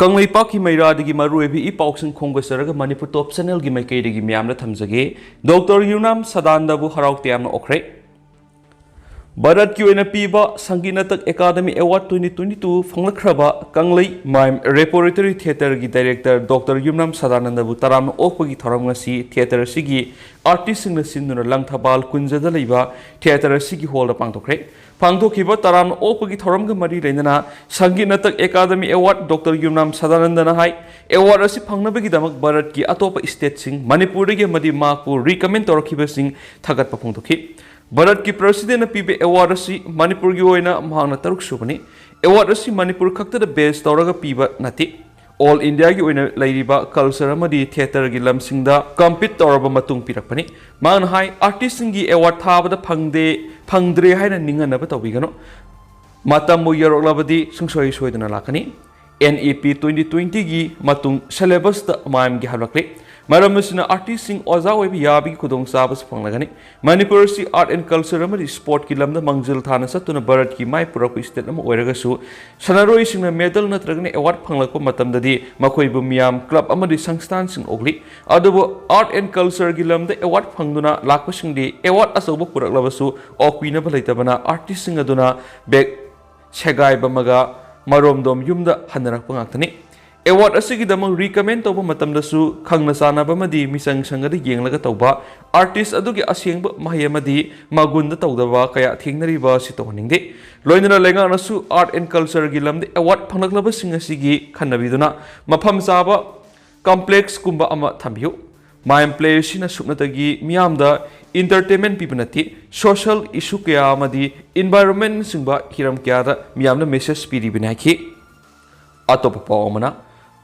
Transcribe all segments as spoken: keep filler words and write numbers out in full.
ꯀꯪꯂꯩꯄꯥꯛꯀꯤ ꯃꯩꯔꯥꯗꯒꯤ ꯃꯔꯨꯑꯣꯏꯕ ꯏ ꯄꯥꯎꯁꯤꯡ ꯈꯣꯝꯒꯠꯆꯔꯒ ꯃꯅꯤꯄꯨꯔ ꯇꯣꯞ ꯆꯦꯅꯦꯜꯒꯤ ꯃꯥꯏꯀꯩꯗꯒꯤ ꯃꯌꯥꯝꯗ ꯊꯝꯖꯒꯦ꯫ ꯗꯣꯛꯇꯔ ꯌꯨꯝꯅꯥꯝ ꯁꯗꯥꯅꯟꯗꯕꯨ ꯍꯔꯥꯎ ꯇꯌꯥꯝꯅ ꯑꯣꯛꯈ꯭ꯔꯦ꯫ ꯚꯥꯔꯠꯀꯤ ꯑꯣꯏꯅ ꯄꯤꯕ Sangeet Natak academy award twenty twenty two ꯐꯪꯂꯛꯈ꯭ꯔꯕ ꯀꯪꯂꯩ ꯃꯥꯏꯝ ꯔꯦꯄꯣꯔꯦꯇꯔꯤ ꯊꯤꯌꯦꯇꯔꯒꯤ ꯗꯥꯏꯔꯦꯛꯇꯔ ꯗꯣꯛꯇꯔ ꯌꯨꯝꯅꯥꯝ ꯁꯗꯥꯅꯟꯗꯕꯨ ꯇꯔꯥꯝꯅ ꯑꯣꯛꯄꯒꯤ ꯊꯧꯔꯝ ꯉꯁꯤ ꯊꯤꯌꯦꯇꯔ ꯑꯁꯤꯒꯤ ꯑꯥꯔꯇꯤꯁꯁꯤꯡꯅ ꯁꯤꯟꯗꯨꯅ ꯂꯪꯊꯕꯥꯜ ꯀꯨꯟꯖꯗ ꯂꯩꯕ ꯊꯤꯌꯦꯇꯔ ꯑꯁꯤꯒꯤ ꯍꯣꯜꯗ ꯄꯥꯡꯊꯣꯛꯈ꯭ꯔꯦ꯫ ꯄꯥꯡꯊꯣꯛꯈꯤꯕ ꯇꯔꯥꯝꯅ ꯑꯣꯛꯄꯒꯤ ꯊꯧꯔꯝꯒ ꯃꯔꯤ ꯂꯩꯅꯅ ꯁꯪꯒꯤꯠ ꯅꯥꯇꯛ ꯑꯦꯀꯥꯗꯃꯤ ꯑꯦꯋꯥꯔꯗ ꯗꯣꯛꯇꯔ ꯌꯨꯝꯅꯥꯝ ꯁꯗꯥꯅꯟꯗꯅ ꯍꯥꯏ, ꯑꯦꯋꯥꯔꯗ ꯑꯁꯤ ꯐꯪꯅꯕꯒꯤꯗꯃꯛ ꯚꯥꯔꯠꯀꯤ ꯑꯇꯣꯞꯄ ꯁ꯭ꯇꯦꯠꯁꯤꯡ ꯃꯅꯤꯄꯨꯔꯗꯒꯤ ꯑꯃꯗꯤ ꯃꯍꯥꯛꯄꯨ ꯔꯤꯀꯃꯦꯟ ꯇꯧꯔꯛꯈꯤꯕꯁꯤꯡ ꯊꯥꯒꯠꯄ ꯐꯣꯡꯗꯣꯛꯈꯤ꯫ ꯚꯥꯔꯠꯀꯤ ꯄ꯭ꯔꯁꯤꯗꯦꯟꯅ ꯄꯤꯕ ꯑꯦꯋꯥꯔꯗ ꯑꯁꯤ ꯃꯅꯤꯄꯨꯔꯒꯤ ꯑꯣꯏꯅ ꯃꯍꯥꯛꯅ ꯇꯔꯨꯛ ꯁꯨꯕꯅꯤ꯫ ꯑꯦꯋꯥꯔꯗ ꯑꯁꯤ ꯃꯅꯤꯄꯨꯔ ꯈꯛꯇꯗ ꯕꯦꯖ ꯇꯧꯔꯒ ꯄꯤꯕ ꯅꯠꯇꯦ꯫ ꯑꯣꯜ ꯏꯟꯗꯤꯌꯥꯒꯤ ꯑꯣꯏꯅ ꯂꯩꯔꯤꯕ ꯀꯜꯆꯔ ꯑꯃꯗꯤ ꯊꯤꯌꯦꯇꯔꯒꯤ ꯂꯝꯁꯤꯡꯗ ꯀꯝꯄꯤꯠ ꯇꯧꯔꯕ ꯃꯇꯨꯡ ꯄꯤꯔꯛꯄꯅꯤ꯫ ꯃꯍꯥꯛꯅ ꯍꯥꯏ, ꯑꯥꯔꯇꯤꯁꯁꯤꯡꯒꯤ ꯑꯦꯋꯥꯔꯗ ꯊꯥꯕꯗ ꯐꯪꯗꯦ, ꯐꯪꯗ꯭ꯔꯦ ꯍꯥꯏꯅ ꯅꯤꯡꯍꯟꯅꯕ ꯇꯧꯕꯤꯒꯅꯨ꯫ ꯃꯇꯝꯕꯨ ꯌꯧꯔꯛꯂꯕꯗꯤ ꯁꯨꯡꯁꯣꯏ ꯁꯣꯏꯗꯅ ꯂꯥꯛꯀꯅꯤ꯫ N E P twenty twenty ꯒꯤ ꯃꯇꯨꯡ ꯁꯦꯂꯦꯕꯁꯇ ꯃꯥꯏꯝꯒꯤ ꯍꯜꯂꯛꯂꯦ꯫ ꯃꯔꯝ ꯑꯁꯤꯅ ꯑꯥꯔꯇꯤꯁꯁꯤꯡ ꯑꯣꯖꯥ ꯑꯣꯏꯕ ꯌꯥꯕꯒꯤ ꯈꯨꯗꯣꯡꯆꯥꯕꯁꯨ ꯐꯪꯂꯒꯅꯤ꯫ ꯃꯅꯤꯄꯨꯔ ꯑꯁꯤ ꯑꯥꯔꯠ ꯑꯦꯟ ꯀꯜꯆꯔ ꯑꯃꯗꯤ ꯁ꯭ꯄꯣꯔꯠꯀꯤ ꯂꯝꯗ ꯃꯥꯡꯖꯤꯜ ꯊꯥꯅ ꯆꯠꯇꯨꯅ ꯚꯥꯔꯠꯀꯤ ꯃꯥꯏ ꯄꯨꯔꯛꯄ ꯁ꯭ꯇꯦꯠ ꯑꯃ ꯑꯣꯏꯔꯒꯁꯨ, ꯁꯥꯟꯅꯔꯣꯏꯁꯤꯡꯅ ꯃꯦꯗꯜ ꯅꯠꯇ꯭ꯔꯒꯅ ꯑꯦꯋꯥꯔꯗ ꯐꯪꯂꯛꯄ ꯃꯇꯝꯗꯗꯤ ꯃꯈꯣꯏꯕꯨ ꯃꯤꯌꯥꯝ, ꯀ꯭ꯂꯕ ꯑꯃꯗꯤ ꯁꯪꯁꯊꯥꯟꯁꯤꯡ ꯑꯣꯛꯂꯤ꯫ ꯑꯗꯨꯕꯨ ꯑꯥꯔꯠ ꯑꯦꯟ ꯀꯜꯆꯔꯒꯤ ꯂꯝꯗ ꯑꯦꯋꯥꯔꯗ ꯐꯪꯗꯨꯅ ꯂꯥꯛꯄꯁꯤꯡꯗꯤ ꯑꯦꯋꯥꯔꯗ ꯑꯆꯧꯕ ꯄꯨꯔꯛꯂꯕꯁꯨ ꯑꯣꯛꯄꯤꯅꯕ ꯂꯩꯇꯕꯅ ꯑꯥꯔꯇꯤꯁꯁꯤꯡ ꯑꯗꯨꯅ ꯕꯦꯛ ꯁꯦꯒꯥꯏꯕ ꯑꯃꯒ ꯃꯔꯣꯝꯗꯣꯝ ꯌꯨꯝꯗ ꯍꯟꯅꯔꯛꯄ ꯉꯥꯛꯇꯅꯤ꯫ ꯑꯦꯋꯥꯔꯗ ꯑꯁꯤꯒꯤꯗꯃꯛ ꯔꯤꯀꯃꯦꯟ ꯇꯧꯕ ꯃꯇꯝꯗꯁꯨ ꯈꯪꯅ ꯆꯥꯟꯅꯕ ꯑꯃꯗꯤ ꯃꯤꯆꯪ ꯁꯪꯒꯗ ꯌꯦꯡꯂꯒ ꯇꯧꯕ, ꯑꯥꯔꯇꯤꯁ ꯑꯗꯨꯒꯤ ꯑꯁꯦꯡꯕ ꯃꯍꯩ ꯑꯃꯗꯤ ꯃꯒꯨꯟꯗ ꯇꯧꯗꯕ ꯀꯌꯥ ꯊꯦꯡꯅꯔꯤꯕ ꯑꯁꯤ ꯇꯧꯍꯟꯅꯤꯡꯗꯦ꯫ ꯂꯣꯏꯅꯅ ꯂꯩꯉꯥꯛꯅꯁꯨ ꯑꯥꯔꯠ ꯑꯦꯟ ꯀꯜꯆꯔꯒꯤ ꯂꯝꯗ ꯑꯦꯋꯥꯔꯗ ꯐꯪꯂꯛꯂꯕꯁꯤꯡ ꯑꯁꯤꯒꯤ ꯈꯟꯅꯕꯤꯗꯨꯅ ꯃꯐꯝ ꯆꯥꯕ ꯀꯝꯄ꯭ꯂꯦꯛꯁꯀꯨꯝꯕ ꯑꯃ ꯊꯝꯕꯤꯌꯨ꯫ ꯃꯥꯏꯝ ꯄ꯭ꯂꯦ ꯑꯁꯤꯅ ꯁꯨꯞꯅꯇꯒꯤ ꯃꯤꯌꯥꯝꯗ ꯏꯟꯇꯔꯇꯦꯟꯃꯦꯟ ꯄꯤꯕ ꯅꯠꯇꯦ, ꯁꯣꯁꯤꯌꯦꯜ ꯏꯁꯨ ꯀꯌꯥ ꯑꯃꯗꯤ ꯏꯟꯚꯥꯏꯔꯣꯟꯃꯦꯟꯅꯆꯤꯡꯕ ꯍꯤꯔꯝ ꯀꯌꯥꯗ ꯃꯤꯌꯥꯝꯅ ꯃꯦꯁꯦꯖ ꯄꯤꯔꯤꯕꯅꯤ ꯍꯥꯏꯈꯤ꯫ ꯑꯇꯣꯞꯄ ꯄꯥꯎ ꯑꯃꯅ,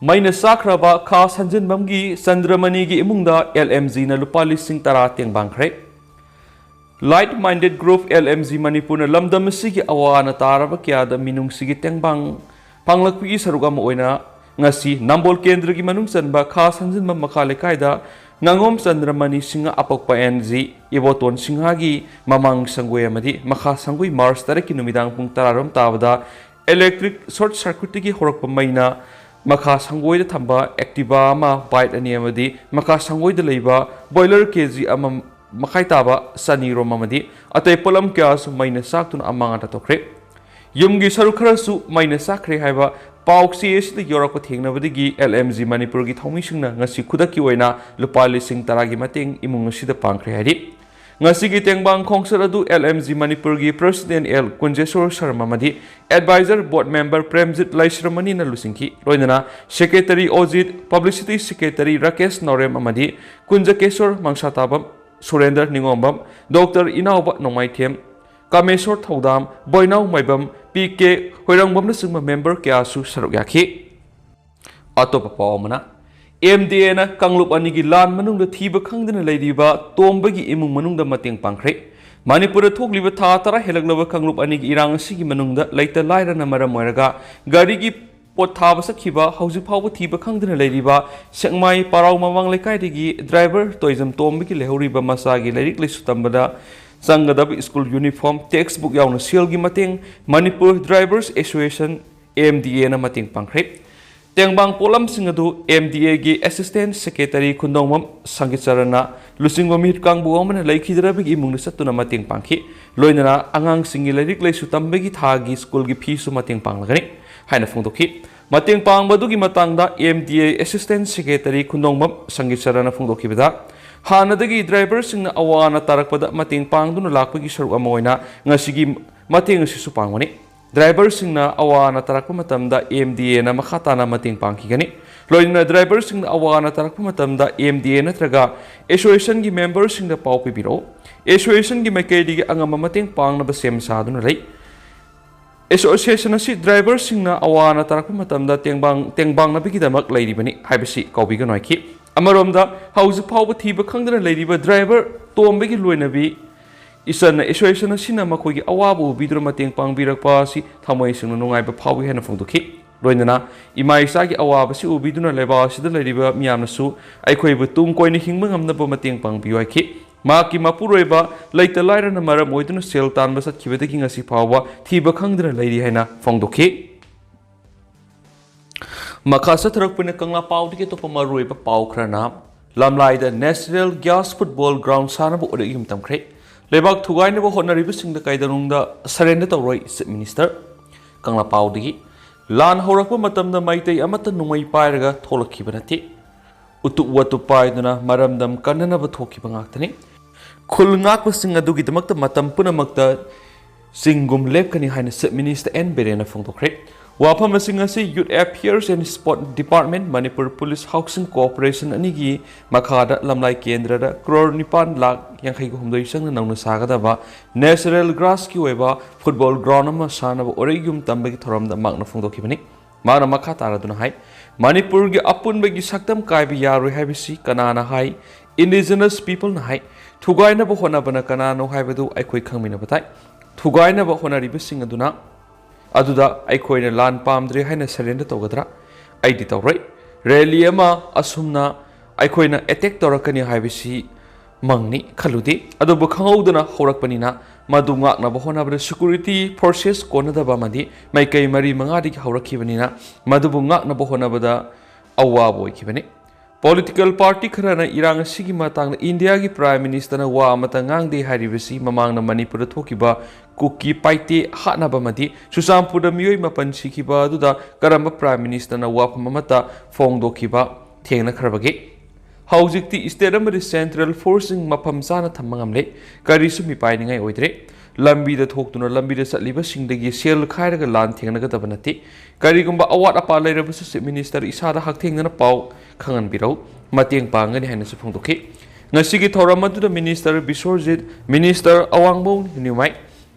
ꯃꯩꯅ ꯆꯥꯈ꯭ꯔꯕ ꯈꯥ ꯁꯟꯖꯤꯟꯕꯝꯒꯤ ꯆꯟꯗ꯭ꯔꯃꯅꯤꯒꯤ ꯏꯃꯨꯡꯗ L M G ꯅ ꯂꯨꯄꯥ ꯂꯤꯁꯤꯡ ꯇꯔꯥ ꯇꯦꯡꯕꯥꯡꯈ꯭ꯔꯦ꯫ Like Minded Group L M G ꯃꯅꯤꯄꯨꯔꯅ ꯂꯝꯗꯝ ꯑꯁꯤꯒꯤ ꯑꯋꯥ ꯑꯅꯥ ꯇꯥꯔꯕ ꯀꯌꯥꯗ ꯃꯤꯅꯨꯡꯁꯤꯒꯤ ꯇꯦꯡꯕꯥꯡ ꯐꯪꯂꯛꯄꯒꯤ ꯁꯔꯨꯛ ꯑꯃ ꯑꯣꯏꯅ ꯉꯁꯤ ꯅꯝꯕꯣꯜ ꯀꯦꯟꯗ꯭ꯔꯒꯤ ꯃꯅꯨꯡ ꯆꯟꯕ ꯈꯥ ꯁꯟꯖꯤꯟꯕꯝ ꯃꯈꯥ ꯂꯩꯀꯥꯏꯗ ꯉꯥꯉꯣꯝ ꯆꯟꯗ꯭ꯔꯃꯅꯤ ꯁꯤꯡꯍ ꯑꯄꯣꯛꯄ N G, ꯏꯕꯣꯇꯣꯟ ꯁꯤꯡꯍꯒꯤ ꯃꯃꯥꯡ ꯁꯪꯒꯣꯏ ꯑꯃꯗꯤ ꯃꯈꯥ ꯁꯪꯒꯣꯏ ꯃꯥꯔꯆ ꯇꯔꯦꯠꯀꯤ ꯅꯨꯃꯤꯗꯥꯡ ꯄꯨꯡ ꯇꯔꯥꯔꯣꯝ ꯇꯥꯕꯗ ꯏꯂꯦꯛꯇ꯭ꯔꯤꯛ ꯁꯣꯔꯠ ꯁꯔꯀ꯭ꯌꯨꯠꯇꯒꯤ ꯍꯧꯔꯛꯄ ꯃꯩꯅ ꯃꯈꯥ ꯁꯪꯒꯣꯏꯗ ꯊꯝꯕ Activa ꯑꯃ, bike ꯑꯅꯤ ꯑꯃꯗꯤ ꯃꯈꯥ ꯁꯪꯒꯣꯏꯗ ꯂꯩꯕ boiler ꯀꯦ ꯖꯤ ꯑꯃ ꯃꯈꯥꯏ ꯇꯥꯕ ꯆꯅꯤꯔꯣꯝ ꯑꯃꯗꯤ ꯑꯇꯩ ꯄꯣꯠꯂꯝ ꯀꯌꯥꯁꯨ ꯃꯩꯅ ꯆꯥꯛꯇꯨꯅ ꯑꯃꯥꯡ ꯑꯇꯥ ꯊꯣꯛꯈ꯭ꯔꯦ꯫ ꯌꯨꯝꯒꯤ ꯁꯔꯨꯛ ꯈꯔꯁꯨ ꯃꯩꯅ ꯆꯥꯛꯈ꯭ꯔꯦ ꯍꯥꯏꯕ ꯄꯥꯎ ꯆꯦ ꯑꯁꯤꯗ ꯌꯧꯔꯛꯄ ꯊꯦꯡꯅꯕꯗꯒꯤ L M G ꯃꯅꯤꯄꯨꯔꯒꯤ ꯊꯧꯃꯤꯁꯤꯡꯅ ꯉꯁꯤ ꯈꯨꯗꯛꯀꯤ ꯑꯣꯏꯅ ꯂꯨꯄꯥ ꯂꯤꯁꯤꯡ ꯇꯔꯥꯒꯤ ꯃꯇꯦꯡ ꯏꯃꯨꯡ ꯑꯁꯤꯗ ꯄꯥꯡꯈ꯭ꯔꯦ ꯍꯥꯏꯔꯤ꯫ ꯉꯁꯤꯒꯤ ꯇꯦꯡꯕꯥꯡ ꯈꯣꯡꯆꯠ ꯑꯗꯨ L M G ꯃꯅꯤꯄꯨꯔꯒꯤ President L ꯀꯨꯟꯖꯦꯁꯣꯔ ꯁꯔꯃ ꯑꯃꯗꯤ Advisor Board Member ꯄ꯭ꯔꯦꯝꯖꯤꯠ ꯂꯩꯁ꯭ꯔꯃꯅꯤꯅ ꯂꯨꯆꯤꯡꯈꯤ꯫ ꯂꯣꯏꯅꯅ Secretary ꯑꯣꯖꯤꯠ, Publicity Secretary ꯔꯥꯀꯦꯁ ꯅꯥꯎꯔꯦꯝ ꯑꯃꯗꯤ ꯀꯨꯟꯖꯀꯦꯁꯣꯔ ꯃꯪꯁꯥꯇꯥꯕꯝ, ꯁꯨꯔꯦꯟꯗ꯭ꯔ ꯅꯤꯉꯣꯝꯕꯝ, Doctor ꯏꯅꯥꯎꯕ ꯅꯣꯡꯃꯥꯏꯊꯦꯝ, ꯀꯥꯃꯦꯁꯣꯔ ꯊꯧꯗꯥꯝ, ꯕꯣꯏꯅꯥꯎ ꯃꯥꯏꯕꯝ, ꯄꯤ ꯀꯦ ꯍꯣꯏꯔꯪꯕꯝꯅꯆꯤꯡꯕ member ꯀꯌꯥꯁꯨ ꯁꯔꯨꯛ ꯌꯥꯈꯤ꯫ ꯑꯇꯣꯞꯄ ꯄꯥꯎ ꯑꯃꯅ, M D Aꯅ ꯀꯥꯡꯂꯨꯞ ꯑꯅꯤꯒꯤ ꯂꯥꯟ ꯃꯅꯨꯡꯗ ꯊꯤꯕ ꯈꯪꯗꯅ ꯂꯩꯔꯤꯕ ꯇꯣꯝꯕꯒꯤ ꯏꯃꯨꯡ ꯃꯅꯨꯡꯗ ꯃꯇꯦꯡ ꯄꯥꯡꯈ꯭ꯔꯦ꯫ ꯃꯅꯤꯄꯨꯔꯗ ꯊꯣꯛꯂꯤꯕ ꯊꯥ ꯇꯔꯥ ꯍꯦꯜꯂꯛꯂꯕ ꯀꯥꯡꯂꯨꯞ ꯑꯅꯤꯒꯤ ꯏꯔꯥꯡ ꯑꯁꯤꯒꯤ ꯃꯅꯨꯡꯗ ꯂꯩꯇ ꯂꯥꯏꯔꯅ ꯃꯔꯝ ꯑꯣꯏꯔꯒ ꯒꯥꯔꯤꯒꯤ ꯄꯣꯠ ꯊꯥꯕ ꯆꯠꯈꯤꯕ ꯍꯧꯖꯤꯛ ꯐꯥꯎꯕ ꯊꯤꯕ ꯈꯪꯗꯅ ꯂꯩꯔꯤꯕ ꯁꯦꯛꯃꯥꯏ ꯄꯥꯔꯥꯎ ꯃꯃꯥꯡ ꯂꯩꯀꯥꯏꯗꯒꯤ driver ꯇꯣꯏꯖꯝ ꯇꯣꯝꯕꯒꯤ ꯂꯩꯍꯧꯔꯤꯕ ꯃꯆꯥꯒꯤ ꯂꯥꯏꯔꯤꯛ ꯂꯥꯏꯁꯨ ꯇꯝꯕꯗ ꯆꯪꯒꯗꯕ school uniform, textbook ꯌꯥꯎꯅ ꯁꯦꯜꯒꯤ ꯃꯇꯦꯡ Manipur Drivers Association, M D Aꯅ ꯃꯇꯦꯡ ꯄꯥꯡꯈ꯭ꯔꯦ꯫ ꯇꯦꯡꯕꯥꯡ ꯄꯣꯠꯂꯝꯁꯤꯡ ꯑꯗꯨ M D Aꯒꯤ Assistant Secretary ꯈꯨꯟꯗꯣꯡꯕꯝ ꯁꯪꯒꯤꯠꯆꯔꯟꯅ ꯂꯨꯆꯤꯡꯕ ꯃꯤꯍꯨꯠ ꯀꯥꯡꯕꯨ ꯑꯃꯅ ꯂꯩꯈꯤꯗ꯭ꯔꯕꯒꯤ ꯏꯃꯨꯡꯗ ꯆꯠꯇꯨꯅ ꯃꯇꯦꯡ ꯄꯥꯡꯈꯤ꯫ ꯂꯣꯏꯅꯅ ꯑꯉꯥꯡꯁꯤꯡꯒꯤ ꯂꯥꯏꯔꯤꯛ ꯂꯥꯏꯁꯨ ꯇꯝꯕꯒꯤ ꯊꯥꯒꯤ schoolꯒꯤ feeꯁꯨ ꯃꯇꯦꯡ ꯄꯥꯡꯂꯒꯅꯤ ꯍꯥꯏꯅ ꯐꯣꯡꯗꯣꯛꯈꯤ꯫ ꯃꯇꯦꯡ ꯄꯥꯡꯕꯗꯨꯒꯤ ꯃꯇꯥꯡꯗ M D A Assistant Secretary ꯈꯨꯟꯗꯣꯡꯕꯝ ꯁꯪꯒꯤꯠꯆꯔꯟꯅ ꯐꯣꯡꯗꯣꯛꯈꯤꯕꯗ, ꯍꯥꯟꯅꯗꯒꯤ driverꯁꯤꯡꯅ ꯑꯋꯥ ꯑꯅꯥ ꯇꯥꯔꯛꯄꯗ ꯃꯇꯦꯡ ꯄꯥꯡꯗꯨꯅ ꯂꯥꯛꯄꯒꯤ ꯁꯔꯨꯛ ꯑꯃ ꯑꯣꯏꯅ ꯉꯁꯤꯒꯤ ꯃꯇꯦꯡ ꯑꯁꯤꯁꯨ ꯄꯥꯡꯕꯅꯤ꯫ Driverꯁꯤꯡꯅ ꯑꯋꯥ ꯑꯅꯥ ꯇꯥꯔꯛꯄ ꯃꯇꯝꯗ M D Aꯅ ꯃꯈꯥ ꯇꯥꯅ ꯃꯇꯦꯡ ꯄꯥꯡꯈꯤꯒꯅꯤ꯫ ꯂꯣꯏꯅꯅ driverꯁꯤꯡꯅ ꯑꯋꯥ ꯑꯅꯥ ꯇꯥꯔꯛꯄ ꯃꯇꯝꯗ M D A ꯅꯠꯇ꯭ꯔꯒ Associationꯒꯤ memberꯁꯤꯡꯗ ꯄꯥꯎ ꯄꯤꯕꯤꯔꯛꯎ꯫ Associationꯒꯤ ꯃꯥꯏꯀꯩꯗꯒꯤ ꯑꯉꯝꯕ ꯃꯇꯦꯡ ꯄꯥꯡꯅꯕ ꯁꯦꯝ ꯁꯥꯗꯨꯅ ꯂꯩ꯫ Association ꯑꯁꯤ driverꯁꯤꯡꯅ ꯑꯋꯥ ꯑꯅꯥ ꯇꯥꯔꯛꯄ ꯃꯇꯝꯗ ꯇꯦꯡꯕꯥꯡ-, ꯇꯦꯡꯕꯥꯡꯅꯕꯒꯤꯗꯃꯛ ꯂꯩꯔꯤꯕꯅꯤ ꯍꯥꯏꯕꯁꯤ ꯀꯥꯎꯕꯤꯒꯅꯨ ꯍꯥꯏꯈꯤ꯫ ꯑꯃꯔꯣꯝꯗ, ꯍꯧꯖꯤꯛ ꯐꯥꯎꯕ ꯊꯤꯕ ꯈꯪꯗꯅ ꯂꯩꯔꯤꯕ driver ꯇꯣꯝꯕꯒꯤ ꯂꯣꯏꯅꯕꯤ ꯏꯆꯟꯅ association ꯑꯁꯤꯅ ꯃꯈꯣꯏꯒꯤ ꯑꯋꯥꯕ ꯎꯕꯤꯗꯨꯅ ꯃꯇꯦꯡ ꯄꯥꯡꯕꯤꯔꯛꯄ ꯑꯁꯤ ꯊꯃꯣꯏ ꯁꯦꯡꯅ ꯅꯨꯡꯉꯥꯏꯕ ꯐꯥꯎꯏ ꯍꯥꯏꯅ ꯐꯣꯡꯗꯣꯛꯈꯤ꯫ ꯂꯣꯏꯅꯅ ꯏꯃꯥ ꯏꯆꯥꯒꯤ ꯑꯋꯥꯕꯁꯤ ꯎꯕꯤꯗꯨꯅ ꯂꯩꯕꯥꯛ ꯑꯁꯤꯗ ꯂꯩꯔꯤꯕ ꯃꯤꯌꯥꯝꯅꯁꯨ ꯑꯩꯈꯣꯏꯕꯨ ꯇꯨꯡ ꯀꯣꯏꯅ ꯍꯤꯡꯕ ꯉꯝꯅꯕ ꯃꯇꯦꯡ ꯄꯥꯡꯕꯤꯌꯨ ꯍꯥꯏꯈꯤ꯫ ꯃꯍꯥꯛꯀꯤ ꯃꯄꯨꯔꯣꯏꯕ ꯂꯩꯇ ꯂꯥꯏꯔꯅ ꯃꯔꯝ ꯑꯣꯏꯗꯨꯅ ꯁꯦꯜ ꯇꯥꯟꯕ ꯆꯠꯈꯤꯕꯗꯒꯤ ꯉꯁꯤ ꯐꯥꯎꯕ ꯊꯤꯕ ꯈꯪꯗꯅ ꯂꯩꯔꯤ ꯍꯥꯏꯅ ꯐꯣꯡꯗꯣꯛꯈꯤ꯫ ꯃꯈꯥ ꯆꯠꯊꯔꯛꯄꯅ ꯀꯪꯂꯥ ꯄꯥꯎꯗꯒꯤ ꯑꯇꯣꯞꯄ ꯃꯔꯨꯑꯣꯏꯕ ꯄꯥꯎ ꯈꯔꯅ, ꯂꯝꯂꯥꯏꯗ Natural Gas Football Ground ꯁꯥꯟꯅꯕ ꯑꯣꯏꯔꯛ ꯌꯨꯝ ꯇꯝꯈ꯭ꯔꯦ꯫ ꯂꯩꯕꯥꯛ ꯊꯨꯒꯥꯏꯅꯕ ꯍꯣꯠꯅꯔꯤꯕꯁꯤꯡꯗ ꯀꯩꯗꯧꯅꯨꯡꯗ surrender ꯇꯧꯔꯣꯏ Chief Minister꯫ ꯀꯪꯂꯥ ꯄꯥꯎꯗꯒꯤ, ꯂꯥꯟ ꯍꯧꯔꯛꯄ ꯃꯇꯝꯗ ꯃꯩꯇꯩ ꯑꯃꯠꯇ ꯅꯣꯡꯃꯩ ꯄꯥꯏꯔꯒ ꯊꯣꯛꯂꯛꯈꯤꯕ ꯅꯠꯇꯦ꯫ ꯎꯇꯨꯞ ꯋꯥꯇꯨꯞ ꯄꯥꯏꯗꯨꯅ ꯃꯔꯝꯗꯝ ꯀꯟꯅꯅꯕ ꯊꯣꯛꯈꯤꯕ ꯉꯥꯛꯇꯅꯤ꯫ ꯈꯨꯜ ꯉꯥꯛꯄꯁꯤꯡ ꯑꯗꯨꯒꯤꯗꯃꯛꯇ ꯃꯇꯝ ꯄꯨꯝꯅꯃꯛꯇ ꯆꯤꯡꯒꯨꯝ ꯂꯦꯞꯀꯅꯤ ꯍꯥꯏꯅ Chief Minister ꯑꯦꯟ ꯕꯤꯔꯦꯟꯅ ꯐꯣꯡꯗꯣꯛꯈ꯭ꯔꯦ꯫ ꯋꯥꯐꯝ ꯑꯁꯤꯡ ꯑꯁꯤ Youth Affairs and Sport Department, Manipur police housing cooperation ꯑꯅꯤꯒꯤ ꯃꯈꯥꯗ ꯂꯝꯂꯥꯏ ꯀꯦꯟꯗ꯭ꯔꯗ ꯀ꯭ꯔꯣꯔ ꯅꯤꯄꯥꯟ ꯂꯥꯈ ꯌꯥꯡꯈꯩꯒ ꯍꯨꯝꯗꯣꯏ ꯆꯪꯅ ꯅꯧꯅ ꯁꯥꯒꯗꯕ Natural Grassꯀꯤ ꯑꯣꯏꯕ football ground ꯑꯃ ꯁꯥꯅꯕ ꯑꯣꯏꯔꯛ ꯌꯨꯝ ꯇꯝꯕꯒꯤ ꯊꯧꯔꯝꯗ ꯃꯍꯥꯛꯅ ꯐꯣꯡꯗꯣꯛꯈꯤꯕꯅꯤ꯫ ꯃꯍꯥꯛꯅ ꯃꯈꯥ ꯇꯥꯔꯗꯨꯅ ꯍꯥꯏ, ꯃꯅꯤꯄꯨꯔꯒꯤ ꯑꯄꯨꯟꯕꯒꯤ ꯁꯛꯇꯝ ꯀꯥꯏꯕ ꯌꯥꯔꯣꯏ ꯍꯥꯏꯕꯁꯤ ꯀꯅꯥꯅ ꯍꯥꯏ? Indigenous peopleꯅ ꯍꯥꯏ꯫ ꯊꯨꯒꯥꯏꯅꯕ ꯍꯣꯠꯅꯕꯅ ꯀꯅꯥꯅꯣ ꯍꯥꯏꯕꯗꯨ ꯑꯩꯈꯣꯏ ꯈꯪꯃꯤꯟꯅꯕ ꯇꯥꯏ꯫ ꯊꯨꯒꯥꯏꯅꯕ ꯍꯣꯠꯅꯔꯤꯕꯁꯤꯡ ꯑꯗꯨꯅ, ꯑꯗꯨꯗ ꯑꯩꯈꯣꯏꯅ ꯂꯥꯟ ꯄꯥꯝꯗ꯭ꯔꯦ ꯍꯥꯏꯅ surrender ꯇꯧꯒꯗ꯭ꯔꯥ? ꯑꯩꯗꯤ ꯇꯧꯔꯣꯏ꯫ Rally ꯑꯃ ꯑꯁꯨꯝꯅ ꯑꯩꯈꯣꯏꯅ attack ꯇꯧꯔꯛꯀꯅꯤ ꯍꯥꯏꯕꯁꯤ ꯃꯪꯅꯤ ꯈꯜꯂꯨꯗꯦ꯫ ꯑꯗꯨꯕꯨ ꯈꯪꯍꯧꯗꯅ ꯍꯧꯔꯛꯄꯅꯤꯅ ꯃꯗꯨ ꯉꯥꯛꯅꯕ ꯍꯣꯠꯅꯕꯗ security forces ꯀꯣꯟꯅꯗꯕ ꯑꯃꯗꯤ ꯃꯥꯏꯀꯩ ꯃꯔꯤ ꯃꯉꯥꯗꯒꯤ ꯍꯧꯔꯛꯈꯤꯕꯅꯤꯅ ꯃꯗꯨꯕꯨ ꯉꯥꯛꯅꯕ ꯍꯣꯠꯅꯕꯗ ꯑꯋꯥꯕ ꯑꯣꯏꯈꯤꯕꯅꯤ꯫ Political party ꯈꯔꯅ ꯏꯔꯥꯡ ꯑꯁꯤꯒꯤ ꯃꯇꯥꯡꯗ ꯏꯟꯗꯤꯌꯥꯒꯤ Prime Ministerꯅ ꯋꯥ ꯑꯃꯠꯇ ꯉꯥꯡꯗꯦ ꯍꯥꯏꯔꯤꯕꯁꯤ ꯃꯃꯥꯡꯗ ꯃꯅꯤꯄꯨꯔꯗ ꯊꯣꯛꯈꯤꯕ ꯀꯨꯀꯤ ꯄꯥꯏꯇꯦ ꯍꯥꯠꯅꯕ ꯑꯃꯗꯤ ꯆꯨꯔꯆꯥꯟꯄꯨꯔꯗ ꯃꯤꯑꯣꯏ ꯃꯥꯄꯟ ꯁꯤꯈꯤꯕ ꯑꯗꯨꯗ ꯀꯔꯝꯕ Prime Ministerꯅ ꯋꯥꯐꯝ ꯑꯃꯠꯇ ꯐꯣꯡꯗꯣꯛꯈꯤꯕ ꯊꯦꯡꯅꯈ꯭ꯔꯕꯒꯦ? ꯍꯧꯖꯤꯛꯇꯤ state ꯑꯃꯗꯤ central forceꯁꯤꯡ ꯃꯐꯝ ꯆꯥꯅ ꯊꯝꯕ ꯉꯝꯂꯦ꯫ ꯀꯔꯤꯁꯨ ꯃꯤꯄꯥꯏꯅꯤꯡꯉꯥꯏ ꯑꯣꯏꯗ꯭ꯔꯦ꯫ ꯂꯝꯕꯤꯗ ꯊꯣꯛꯇꯨꯅ ꯂꯝꯕꯤꯗ ꯆꯠꯂꯤꯕꯁꯤꯡꯗꯒꯤ ꯁꯦꯜ ꯈꯥꯏꯔꯒ ꯂꯥꯟ ꯊꯦꯡꯅꯒꯗꯕ ꯅꯠꯇꯦ꯫ ꯀꯔꯤꯒꯨꯝꯕ ꯑꯋꯥꯠ ꯑꯄꯥ ꯂꯩꯔꯕꯁꯨ Chief Minister ꯏꯁꯥꯗ ꯍꯛꯊꯦꯡꯅꯅ ꯄꯥꯎ ꯈꯪꯍꯟꯕꯤꯔꯛꯎ, ꯃꯇꯦꯡ ꯄꯥꯡꯒꯅꯤ ꯍꯥꯏꯅꯁꯨ ꯐꯣꯡꯗꯣꯛꯈꯤ꯫ ꯉꯁꯤꯒꯤ ꯊꯧꯔꯝ ꯑꯗꯨꯗ Minister ꯕꯤꯁ꯭ꯋꯔꯖꯤꯠ, Minister ꯑꯋꯥꯡꯕꯧ ꯅꯤꯎꯃꯥꯏ,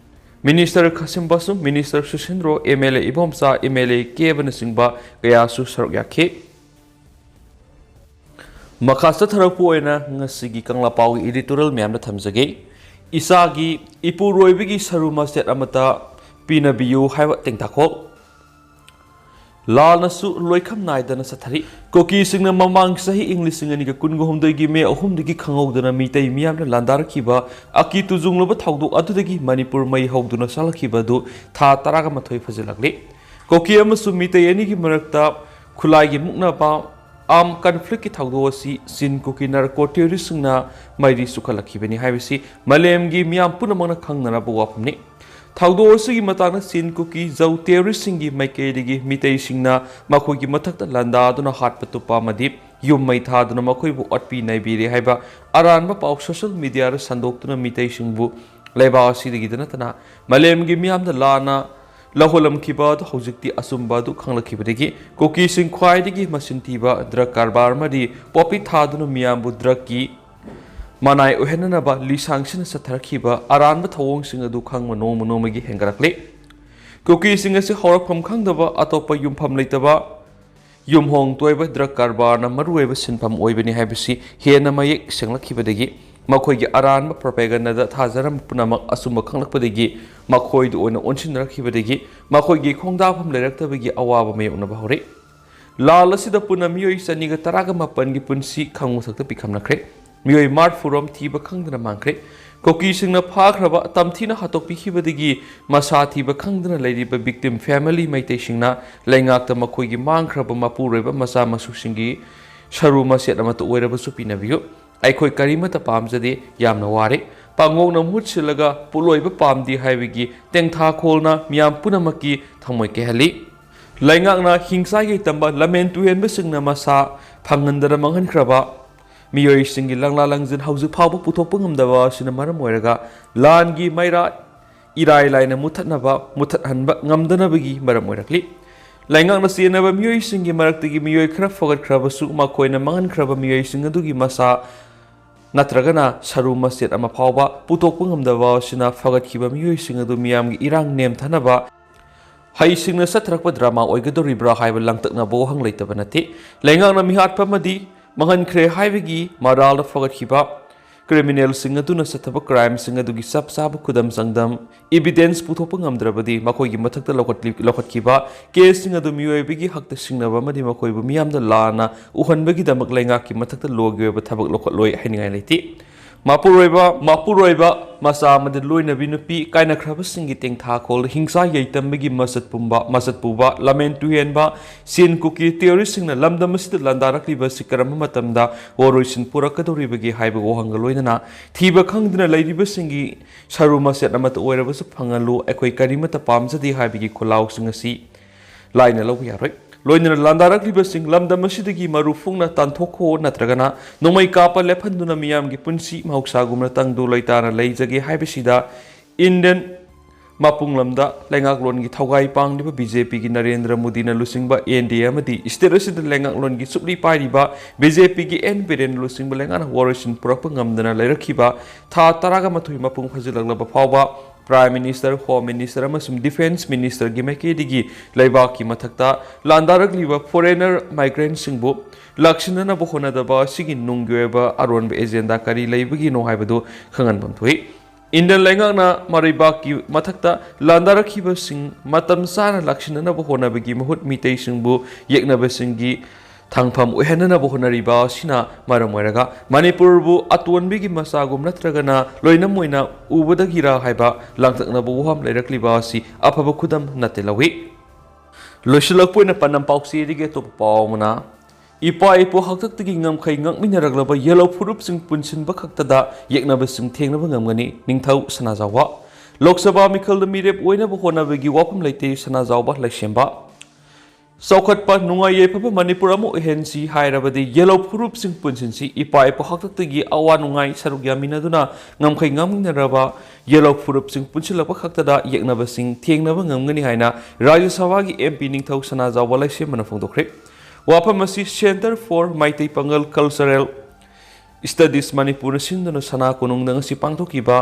Minister ꯈꯥꯁꯤꯝ ꯕꯥꯁꯨ, Minister ꯁꯨꯁꯤꯟꯗ꯭ꯔꯣ, MLA Ibomcha, MLA ꯀꯦꯕꯅꯆꯤꯡꯕ ꯀꯌꯥꯁꯨ ꯁꯔꯨꯛ ꯌꯥꯈꯤ꯫ ꯃꯈꯥ ꯆꯠꯊꯔꯛꯄ ꯑꯣꯏꯅ ꯉꯁꯤꯒꯤ ꯀꯪꯂꯥ ꯄꯥꯎꯒꯤ editorial ꯃꯌꯥꯝꯗ ꯊꯝꯖꯒꯦ꯫ ꯏꯆꯥꯒꯤ ꯏꯄꯨꯔꯣꯏꯕꯒꯤ ꯁꯔꯨ ꯃꯆꯦꯠ ꯑꯃꯠꯇ ꯄꯤꯅꯕꯤꯌꯨ ꯍꯥꯏꯕ ꯇꯦꯡꯇꯥꯈꯣꯜ꯫ ꯂꯥꯟ ꯑꯁꯨ ꯂꯣꯏꯈꯝ ꯅꯥꯏꯗꯅ ꯆꯠꯊꯔꯤ꯫ ꯀꯨꯀꯤꯁꯤꯡꯅ ꯃꯃꯥꯡ ꯆꯍꯤ ꯏꯪ ꯂꯤꯁꯤꯡ ꯑꯅꯤꯒ ꯀꯨꯟꯒ ꯍꯨꯝꯗꯣꯏꯒꯤ ꯃꯦ ꯑꯍꯨꯝꯗꯒꯤ ꯈꯪꯍꯧꯗꯅ ꯃꯤꯇꯩ ꯃꯤꯌꯥꯝꯅ ꯂꯥꯟꯗꯥꯔꯛꯈꯤꯕ ꯑꯀꯤ ꯇꯨꯖꯨꯡꯂꯕ ꯊꯧꯗꯣꯛ ꯑꯗꯨꯗꯒꯤ ꯃꯅꯤꯄꯨꯔ ꯃꯩ ꯍꯧꯗꯨꯅ ꯆꯥꯛꯂꯛꯈꯤꯕ ꯑꯗꯨ ꯊꯥ ꯇꯔꯥꯒ ꯃꯥꯊꯣꯏ ꯐꯥꯖꯤꯜꯂꯛꯂꯤ꯫ ꯀꯨꯀꯤ ꯑꯃꯁꯨꯡ ꯃꯤꯇꯩ ꯑꯅꯤꯒꯤ ꯃꯔꯛꯇ ꯈꯨꯠꯂꯥꯏꯒꯤ ꯃꯨꯛꯅꯕ ꯑꯥꯔꯝ ꯀꯟꯐ꯭ꯂꯤꯛꯀꯤ ꯊꯧꯗꯣꯛ ꯑꯁꯤ ꯆꯤꯟ ꯀꯨꯀꯤ ꯅꯥꯔꯀꯣ ꯇꯦꯔꯣꯔꯤꯁꯁꯤꯡꯅ ꯃꯩꯔꯤ ꯆꯨꯈꯠꯂꯛꯈꯤꯕꯅꯤ ꯍꯥꯏꯕꯁꯤ ꯃꯥꯂꯦꯝꯒꯤ ꯃꯤꯌꯥꯝ ꯄꯨꯝꯅꯃꯛꯅ ꯈꯪꯅꯔꯕ ꯋꯥꯐꯝꯅꯤ꯫ ꯊꯧꯗꯣꯛ ꯑꯁꯤꯒꯤ ꯃꯇꯥꯡꯗ ꯆꯤꯟ ꯀꯨꯀꯤ ꯖꯧ ꯇꯦꯔꯣꯔꯤꯁꯁꯤꯡꯒꯤ ꯃꯥꯏꯀꯩꯗꯒꯤ ꯃꯤꯇꯩꯁꯤꯡꯅ ꯃꯈꯣꯏꯒꯤ ꯃꯊꯛꯇ ꯂꯥꯟꯗꯥꯗꯨꯅ ꯍꯥꯠꯄ ꯇꯨꯞꯄ ꯑꯃꯗꯤ ꯌꯨꯝ ꯃꯩ ꯊꯥꯗꯨꯅ ꯃꯈꯣꯏꯕꯨ ꯑꯣꯠꯄꯤ ꯅꯩꯕꯤꯔꯦ ꯍꯥꯏꯕ ꯑꯔꯥꯟꯕ ꯄꯥꯎ ꯁꯣꯁꯤꯌꯦꯜ ꯃꯤꯗꯤꯌꯥꯗ ꯁꯟꯗꯣꯛꯇꯨꯅ ꯃꯤꯇꯩꯁꯤꯡꯕꯨ ꯂꯩꯕꯥꯛ ꯑꯁꯤꯗꯒꯤꯗ ꯅꯠꯇꯅ ꯃꯥꯂꯦꯝꯒꯤ ꯃꯤꯌꯥꯝꯗ ꯂꯥꯟꯅ ꯂꯧꯍꯜꯂꯝꯈꯤꯕ ꯑꯗꯨ ꯍꯧꯖꯤꯛꯇꯤ ꯑꯆꯨꯝꯕ ꯑꯗꯨ ꯈꯪꯂꯛꯈꯤꯕꯗꯒꯤ ꯀꯨꯀꯤꯁꯤꯡ ꯈ꯭ꯋꯥꯏꯗꯒꯤ ꯃꯆꯤꯟ ꯊꯤꯕ ꯗ꯭ꯔꯒ ꯀꯔꯕꯥꯔ ꯑꯃꯗꯤ ꯄꯣꯄꯤ ꯊꯥꯗꯨꯅ ꯃꯤꯌꯥꯝꯕꯨ ꯗ꯭ꯔꯒꯀꯤ ꯃꯅꯥꯏ ꯑꯣꯏꯍꯟꯅꯅꯕ ꯂꯤꯁꯥꯡꯁꯤꯟꯅ ꯆꯠꯊꯔꯛꯈꯤꯕ ꯑꯔꯥꯟꯕ ꯊꯧꯑꯣꯡꯁꯤꯡ ꯑꯗꯨ ꯈꯪꯕ ꯅꯣꯡꯃ ꯅꯣꯡꯃꯒꯤ ꯍꯦꯟꯒꯠꯂꯛꯂꯤ꯫ ꯀꯨꯀꯤꯁꯤꯡ ꯑꯁꯤ ꯍꯧꯔꯛꯐꯝ ꯈꯪꯗꯕ, ꯑꯇꯣꯞꯄ ꯌꯨꯝꯐꯝ ꯂꯩꯇꯕ, ꯌꯨꯝꯍꯣꯡ ꯇꯣꯏꯕ ꯗ꯭ꯔꯒ ꯀꯔꯕꯥꯔꯅ ꯃꯔꯨꯑꯣꯏꯕ ꯁꯤꯟꯐꯝ ꯑꯣꯏꯕꯅꯤ ꯍꯥꯏꯕꯁꯤ ꯍꯦꯟꯅ ꯃꯌꯦꯛ ꯁꯦꯡꯂꯛꯈꯤꯕꯗꯒꯤ ꯃꯈꯣꯏꯒꯤ ꯑꯔꯥꯟꯕ ꯄ꯭ꯔꯣꯄꯦꯒꯟꯗꯥꯗ ꯊꯥꯖꯔꯝꯕ ꯄꯨꯝꯅꯃꯛ ꯑꯆꯨꯝꯕ ꯈꯪꯂꯛꯄꯗꯒꯤ ꯃꯈꯣꯏꯗ ꯑꯣꯏꯅ ꯑꯣꯟꯁꯤꯟꯅꯔꯛꯈꯤꯕꯗꯒꯤ ꯃꯈꯣꯏꯒꯤ ꯈꯣꯡꯗꯥꯐꯝ ꯂꯩꯔꯛꯇꯕꯒꯤ ꯑꯋꯥꯕ ꯃꯥꯌꯣꯛꯅꯕ ꯍꯧꯔꯛꯏ꯫ ꯂꯥꯜ ꯑꯁꯤꯗ ꯄꯨꯟꯅ ꯃꯤꯑꯣꯏ ꯆꯅꯤꯒ ꯇꯔꯥꯒ ꯃꯥꯄꯟꯒꯤ ꯄꯨꯟꯁꯤ ꯈꯥꯃꯨ ꯃꯊꯛꯇ ꯄꯤꯈꯝꯅꯈ꯭ꯔꯦ꯫ ꯃꯤꯑꯣꯏ ꯃꯔꯤꯐꯨꯔꯣꯝ ꯊꯤꯕ ꯈꯪꯗꯅ ꯃꯥꯡꯈ꯭ꯔꯦ꯫ ꯀꯨꯀꯤꯁꯤꯡꯅ ꯐꯥꯈ꯭ꯔꯕ, ꯇꯝꯊꯤꯅ ꯍꯥꯠꯇꯣꯛꯄꯤꯈꯤꯕꯗꯒꯤ ꯃꯁꯥ ꯊꯤꯕ ꯈꯪꯗꯅ ꯂꯩꯔꯤꯕ victim family ꯃꯩꯇꯩꯁꯤꯡꯅ ꯂꯩꯉꯥꯛꯇ ꯃꯈꯣꯏꯒꯤ ꯃꯥꯡꯈ꯭ꯔꯕ ꯃꯄꯨꯔꯣꯏꯕ ꯃꯆꯥ ꯃꯁꯨꯁꯤꯡꯒꯤ ꯁꯔꯨ ꯃꯆꯦꯠ ꯑꯃꯠꯇ ꯑꯣꯏꯔꯕꯁꯨ ꯄꯤꯅꯕꯤꯌꯨ꯫ ꯑꯩꯈꯣꯏ ꯀꯔꯤꯃꯠꯇ ꯄꯥꯝꯖꯗꯦ, ꯌꯥꯝꯅ ꯋꯥꯔꯦ꯫ ꯄꯥꯡꯉꯧꯅ ꯃꯍꯨꯠ ꯁꯤꯜꯂꯒ ꯄꯣꯠꯂꯣꯏꯕ ꯄꯥꯝꯗꯦ ꯍꯥꯏꯕꯒꯤ ꯇꯦꯡꯊꯥꯈꯣꯜꯅ ꯃꯤꯌꯥꯝ ꯄꯨꯝꯅꯃꯛꯀꯤ ꯊꯃꯣꯏ ꯀꯥꯏꯍꯜꯂꯤ꯫ ꯂꯩꯉꯥꯛꯅ ꯍꯤꯡꯆꯥꯏꯒꯤ ꯇꯝꯕ ꯂꯝꯍꯦꯟ ꯇꯨꯍꯦꯟꯕꯁꯤꯡꯅ ꯃꯁꯥ ꯐꯪꯍꯟꯗꯅ ꯃꯥꯡꯍꯟꯈ꯭ꯔꯕ ꯃꯤꯑꯣꯏꯁꯤꯡꯒꯤ ꯂꯪꯂꯥ ꯂꯪꯖꯤꯟ ꯍꯧꯖꯤꯛ ꯐꯥꯎꯕ ꯄꯨꯊꯣꯛꯄ ꯉꯝꯗꯕ ꯑꯁꯤꯅ ꯃꯔꯝ ꯑꯣꯏꯔꯒ ꯂꯥꯟꯒꯤ ꯃꯩꯔꯥ ꯏꯔꯥꯏ ꯂꯥꯏꯅ ꯃꯨꯠꯊꯠꯅꯕ, ꯃꯨꯠꯊꯠꯍꯟꯕ ꯉꯝꯗꯅꯕꯒꯤ ꯃꯔꯝ ꯑꯣꯏꯔꯛꯂꯤ꯫ ꯂꯩꯉꯥꯛꯅ ꯆꯦꯟꯅꯕ ꯃꯤꯑꯣꯏꯁꯤꯡꯒꯤ ꯃꯔꯛꯇꯒꯤ ꯃꯤꯑꯣꯏ ꯈꯔ ꯐꯒꯠꯈ꯭ꯔꯕꯁꯨ ꯃꯈꯣꯏꯅ ꯃꯥꯡꯍꯟꯈ꯭ꯔꯕ ꯃꯤꯑꯣꯏꯁꯤꯡ ꯑꯗꯨꯒꯤ ꯃꯁꯥ ꯅꯠꯇ꯭ꯔꯒꯅ ꯁꯔꯨ ꯃꯆꯦꯠ ꯑꯃ ꯐꯥꯎꯕ ꯄꯨꯊꯣꯛꯄ ꯉꯝꯗꯕ ꯑꯁꯤꯅ ꯐꯒꯠꯈꯤꯕ ꯃꯤꯑꯣꯏꯁꯤꯡ ꯑꯗꯨ ꯃꯤꯌꯥꯝꯒꯤ ꯏꯔꯥꯡ ꯅꯦꯝꯊꯅꯕ ꯍꯩꯁꯤꯡꯅ ꯆꯠꯊꯔꯛꯄ ꯗ꯭ꯔꯃꯥ ꯑꯣꯏꯒꯗꯧꯔꯤꯕ꯭ꯔꯥ ꯍꯥꯏꯕ ꯂꯥꯡꯇꯛꯅꯕ ꯋꯥꯍꯪ ꯂꯩꯇꯕ ꯅꯠꯇꯦ꯫ ꯂꯩꯉꯥꯛꯅ ꯃꯤꯍꯥꯠꯄ ꯑꯃꯗꯤ ꯃꯥꯡꯍꯟꯈ꯭ꯔꯦ ꯍꯥꯏꯕꯒꯤ ꯃꯔꯥꯜꯗ ꯐꯒꯠꯈꯤꯕ ꯀ꯭ꯔꯤꯃꯤꯅꯦꯜꯁꯤꯡ ꯑꯗꯨꯅ ꯆꯠꯊꯕ ꯀ꯭ꯔꯥꯏꯝꯁꯤꯡ ꯑꯗꯨꯒꯤ ꯆꯞ ꯆꯥꯕ ꯈꯨꯗꯝ ꯆꯥꯡꯗꯝ ꯏꯕꯤꯗꯦꯟꯁ ꯄꯨꯊꯣꯛꯄ ꯉꯝꯗ꯭ꯔꯕꯗꯤ ꯃꯈꯣꯏꯒꯤ ꯃꯊꯛꯇ ꯂꯧꯈꯠꯂꯤ-, ꯂꯧꯈꯠꯈꯤꯕ ꯀꯦꯁꯁꯤꯡ ꯑꯗꯨ ꯃꯤꯑꯣꯏꯕꯒꯤ ꯍꯛꯇ ꯁꯤꯡꯅꯕ ꯑꯃꯗꯤ ꯃꯈꯣꯏꯕꯨ ꯃꯤꯌꯥꯝꯗ ꯂꯥꯟꯅ ꯎꯍꯟꯕꯒꯤꯗꯃꯛ ꯂꯩꯉꯥꯛꯀꯤ ꯃꯊꯛꯇ ꯂꯣꯒꯤ ꯑꯣꯏꯕ ꯊꯕꯛ ꯂꯧꯈꯠꯂꯣꯏ ꯍꯥꯏꯅꯤꯡꯉꯥꯏ ꯂꯩꯇꯦ꯫ ꯃꯄꯨꯔꯣꯏꯕ, ꯃꯄꯨꯔꯣꯏꯕ ꯃꯆꯥ ꯑꯃꯗꯤ ꯂꯣꯏꯅꯕꯤ ꯅꯨꯄꯤ ꯀꯥꯏꯅꯈ꯭ꯔꯕꯁꯤꯡꯒꯤ ꯇꯦꯡꯊꯥꯈꯣꯜ ꯍꯤꯡꯁꯥ ꯌꯩꯇꯝꯕꯒꯤ ꯃꯆꯠ ꯄꯨꯝꯕ, ꯃꯆꯠ ꯄꯨꯕ ꯂꯥꯃꯦꯟ ꯇꯨꯍꯦꯟꯕ ꯁꯤꯟ ꯀꯨꯀꯤ ꯇꯦꯔꯣꯔꯤꯁꯁꯤꯡꯅ ꯂꯝꯗꯝ ꯑꯁꯤꯗ ꯂꯥꯟꯗꯥꯔꯛꯂꯤꯕ ꯑꯁꯤ ꯀꯔꯝꯕ ꯃꯇꯝꯗ ꯋꯥꯔꯣꯏꯁꯤꯟ ꯄꯨꯔꯛꯀꯗꯧꯔꯤꯕꯒꯦ ꯍꯥꯏꯕ ꯋꯥꯍꯪꯒ ꯂꯣꯏꯅꯅ ꯊꯤꯕ ꯈꯪꯗꯅ ꯂꯩꯔꯤꯕꯁꯤꯡꯒꯤ ꯁꯔꯨ ꯃꯆꯦꯠ ꯑꯃꯠꯇ ꯑꯣꯏꯔꯕꯁꯨ ꯐꯪꯍꯜꯂꯨ, ꯑꯩꯈꯣꯏ ꯀꯔꯤꯃꯠꯇ ꯄꯥꯝꯖꯗꯦ ꯍꯥꯏꯕꯒꯤ ꯈꯨꯜꯂꯥꯎꯁꯤꯡ ꯑꯁꯤ ꯂꯥꯏꯅ ꯂꯧꯕ ꯌꯥꯔꯣꯏ꯫ ꯂꯣꯏꯅꯅ ꯂꯥꯟꯗꯥꯔꯛꯂꯤꯕꯁꯤꯡ ꯂꯝꯗꯝ ꯑꯁꯤꯗꯒꯤ ꯃꯔꯨ ꯐꯣꯡꯅ ꯇꯥꯟꯊꯣꯛꯈꯣ, ꯅꯠꯇ꯭ꯔꯒꯅ ꯅꯣꯡꯃꯩ ꯀꯥꯞꯄ ꯂꯦꯞꯍꯟꯗꯨꯅ ꯃꯤꯌꯥꯝꯒꯤ ꯄꯨꯟꯁꯤ ꯃꯍꯧꯁꯥꯒꯨꯝꯅ ꯇꯪꯗꯨ ꯂꯩꯇꯥꯅ ꯂꯩꯖꯒꯦ ꯍꯥꯏꯕꯁꯤꯗ ꯏꯟꯗꯤꯌꯟ ꯃꯄꯨꯡ ꯂꯝꯗ ꯂꯩꯉꯥꯛꯂꯣꯟꯒꯤ ꯊꯧꯒꯥꯏ ꯄꯥꯡꯂꯤꯕ ꯕꯤ ꯖꯦ ꯄꯤꯒꯤ ꯅꯔꯦꯟꯗ꯭ꯔ ꯃꯣꯗꯤꯅ ꯂꯨꯆꯤꯡꯕ ꯑꯦꯟ ꯗꯤ ꯑꯦ ꯑꯃꯗꯤ ꯁ꯭ꯇꯦꯠ ꯑꯁꯤꯗ ꯂꯩꯉꯥꯛꯂꯣꯟꯒꯤ ꯆꯨꯞꯂꯤ ꯄꯥꯏꯔꯤꯕ ꯕꯤ ꯖꯦ ꯄꯤꯒꯤ ꯑꯦꯟ ꯕꯤꯔꯦꯟ ꯂꯨꯆꯤꯡꯕ ꯂꯩꯉꯥꯛꯅ ꯋꯥꯔꯣꯏꯁꯤꯟ ꯄꯨꯔꯛꯄ ꯉꯝꯗꯅ ꯂꯩꯔꯛꯈꯤꯕ ꯊꯥ ꯇꯔꯥꯒ ꯃꯥꯊꯣꯏ ꯃꯄꯨꯡ ꯐꯥꯖꯤꯜꯂꯛꯂꯕ ꯐꯥꯎꯕ Prime Minister, Home Minister ꯑꯃꯁꯨꯡ Defence Ministerꯒꯤ ꯃꯥꯏꯀꯩꯗꯒꯤ ꯂꯩꯕꯥꯛꯀꯤ ꯃꯊꯛꯇ ꯂꯥꯟꯗꯥꯔꯛꯂꯤꯕ foreigner migrantꯁꯤꯡꯕꯨ ꯂꯥꯛꯁꯤꯟꯅꯅꯕ ꯍꯣꯠꯅꯗꯕ ꯑꯁꯤꯒꯤ ꯅꯨꯡꯒꯤ ꯑꯣꯏꯕ ꯑꯔꯣꯟꯕ agenda ꯀꯔꯤ ꯂꯩꯕꯒꯤꯅꯣ ꯍꯥꯏꯕꯗꯨ ꯈꯪꯍꯟꯐꯝ ꯊꯣꯛꯏ꯫ ꯏꯟꯗꯤꯌꯟ ꯂꯩꯉꯥꯛꯅ ꯃꯔꯩꯕꯥꯛꯀꯤ ꯃꯊꯛꯇ ꯂꯥꯟꯗꯥꯔꯛꯈꯤꯕꯁꯤꯡ ꯃꯇꯝ ꯆꯥꯅ ꯂꯥꯛꯁꯤꯟꯅꯅꯕ ꯍꯣꯠꯅꯕꯒꯤ ꯃꯍꯨꯠ ꯃꯤꯇꯩꯁꯤꯡꯕꯨ ꯌꯦꯛꯅꯕꯁꯤꯡꯒꯤ ꯊꯥꯡꯐꯝ ꯑꯣꯏꯍꯟꯅꯅꯕ ꯍꯣꯠꯅꯔꯤꯕ ꯑꯁꯤꯅ ꯃꯔꯝ ꯑꯣꯏꯔꯒ ꯃꯅꯤꯄꯨꯔꯕꯨ ꯑꯇꯣꯟꯕꯤꯒꯤ ꯃꯆꯥꯒꯨꯝ ꯅꯠꯇ꯭ꯔꯒꯅ ꯂꯣꯏꯅꯝ ꯑꯣꯏꯅ ꯎꯕꯗꯒꯤꯔ ꯍꯥꯏꯕ ꯂꯥꯡꯇꯛꯅꯕ ꯋꯥꯐꯝ ꯂꯩꯔꯛꯂꯤꯕ ꯑꯁꯤ ꯑꯐꯕ ꯈꯨꯗꯝ ꯅꯠꯇꯦ ꯂꯧꯏ꯫ ꯂꯣꯏꯁꯤꯜꯂꯛꯄ ꯑꯣꯏꯅ ꯄꯥꯟꯗꯝ ꯄꯥꯎꯆꯦꯗꯒꯤ ꯑꯇꯣꯞꯄ ꯄꯥꯎ ꯑꯃꯅ, ꯏꯄꯥ ꯏꯄꯨ ꯍꯥꯛꯇꯛꯇꯒꯤ ꯉꯝꯈꯩ ꯉꯥꯛꯃꯤꯟꯅꯔꯛꯂꯕ ꯌꯦꯜꯍꯧ ꯐꯨꯔꯨꯞꯁꯤꯡ ꯄꯨꯟꯁꯤꯟꯕ ꯈꯛꯇꯗ ꯌꯦꯛꯅꯕꯁꯤꯡ ꯊꯦꯡꯅꯕ ꯉꯝꯒꯅꯤ, ꯅꯤꯡꯊꯧ ꯁꯅꯥꯖꯥꯎꯕ꯫ ꯂꯣꯛ ꯁꯚꯥ ꯃꯤꯈꯜꯗ ꯃꯤꯔꯦꯞ ꯑꯣꯏꯅꯕ ꯍꯣꯠꯅꯕꯒꯤ ꯋꯥꯐꯝ ꯂꯩꯇꯦ, ꯁꯅꯥꯖꯥꯎꯕ ꯂꯩꯁꯦꯝꯕ꯫ ꯆꯥꯎꯈꯠꯄ, ꯅꯨꯡꯉꯥꯏ ꯌꯥꯏꯐꯕ ꯃꯅꯤꯄꯨꯔ ꯑꯃ ꯑꯣꯏꯍꯟꯁꯤ ꯍꯥꯏꯔꯕꯗꯤ ꯌꯦꯜꯍꯧ ꯐꯨꯔꯨꯞꯁꯤꯡ ꯄꯨꯟꯁꯤꯟꯁꯤ꯫ ꯏꯄꯥ ꯏꯄꯨ ꯍꯥꯛꯇꯛꯇꯒꯤ ꯑꯋꯥ ꯅꯨꯡꯉꯥꯏ ꯁꯔꯨꯛ ꯌꯥꯃꯤꯟꯅꯗꯨꯅ ꯉꯝꯈꯩ ꯉꯥꯡꯃꯤꯟꯅꯔꯕ ꯌꯦꯜꯍꯧ ꯐꯨꯔꯨꯞꯁꯤꯡ ꯄꯨꯟꯁꯤꯜꯂꯛꯄ ꯈꯛꯇꯗ ꯌꯦꯛꯅꯕꯁꯤꯡ ꯊꯦꯡꯅꯕ ꯉꯝꯒꯅꯤ ꯍꯥꯏꯅ ꯔꯥꯖ꯭ꯌ ꯁꯚꯥꯒꯤ ꯑꯦꯝ ꯄꯤ ꯅꯤꯡꯊꯧ ꯁꯅꯥꯖꯥꯎꯕ ꯂꯩꯁꯦꯝꯕꯅ ꯐꯣꯡꯗꯣꯛꯈ꯭ꯔꯦ꯫ ꯋꯥꯐꯝ ꯑꯁꯤ Centre for Meitei Pangal Cultural Studies Manipur ꯁꯤꯟꯗꯨꯅ ꯁꯅꯥ ꯀꯣꯅꯨꯡꯗ ꯉꯁꯤ ꯄꯥꯡꯊꯣꯛꯈꯤꯕ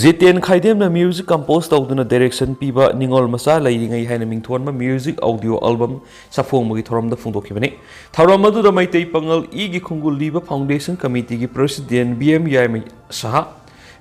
ꯖꯤꯇꯦꯟ ꯈꯥꯏꯗꯦꯝꯅ music compose ꯇꯧꯗꯨꯅ direction ꯄꯤꯕ ꯅꯤꯉꯣꯜ ꯃꯆꯥ ꯂꯩꯔꯤꯉꯩ ꯍꯥꯏꯅ ꯃꯤꯡꯊꯣꯟꯕ music audio album ꯁꯥꯐꯣꯡꯕꯒꯤ ꯊꯧꯔꯝꯗ ꯐꯣꯡꯗꯣꯛꯈꯤꯕꯅꯤ꯫ ꯊꯧꯔꯝ ꯑꯗꯨꯗ ꯃꯩꯇꯩ ꯄꯥꯉꯜ ꯏꯒꯤ ꯈꯣꯡꯒꯨꯜ ꯂꯤꯕ foundationꯒꯤ committeeꯒꯤ president B M Yaimei Shaha,